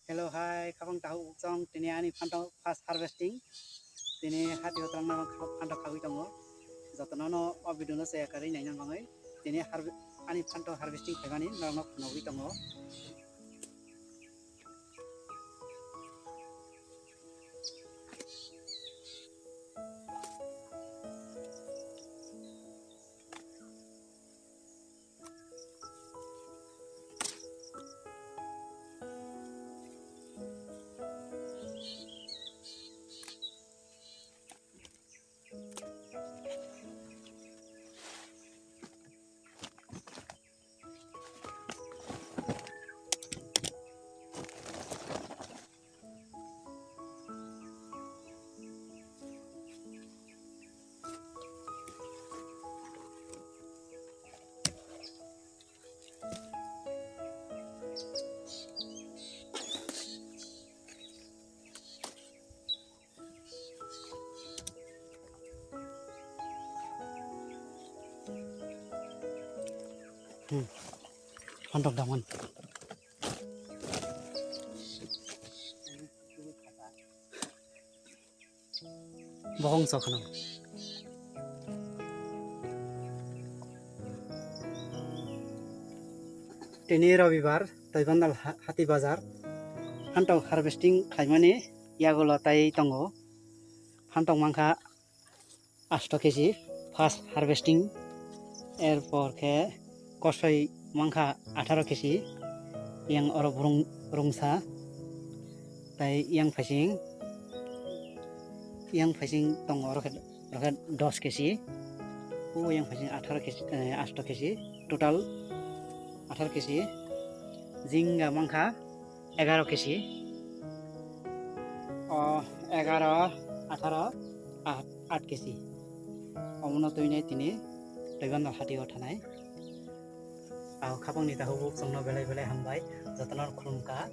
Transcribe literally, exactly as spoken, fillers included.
Hello, hai, khapang tahu ukchong, tini ani phantok first harvesting. Tini hati o twlangna phano kha-, phantok khawi tongo. Jotono no o video no chaya kwrwi naina bagwi. Tini harve-, ani phantok harvesting khaimani norokno phunugwi tongo. Hmm. Phantok daman. Bohong sokhno. Tini Robibar, Toibandal ha-, hati bazar. Phantok harvesting khaimani yagulo tai tongo. Phantok mankha asto keji, first harvesting. Erpor khe kosoi mankha atharo keji. Yang oro burung rungsa. Tai yang phaising, yang phaising tongo oro khe, oro khe dos keji. O yang phaising atharo keji, eh, asto keji. Total atharo keji. Jinga mankha egaro keji. O egaro, atharo, a-, aat keji. Omono twinai tini Toibandal hati o thanai. Ang khapangni takhuk chwngno belai belai hambai, jotono khulumkha.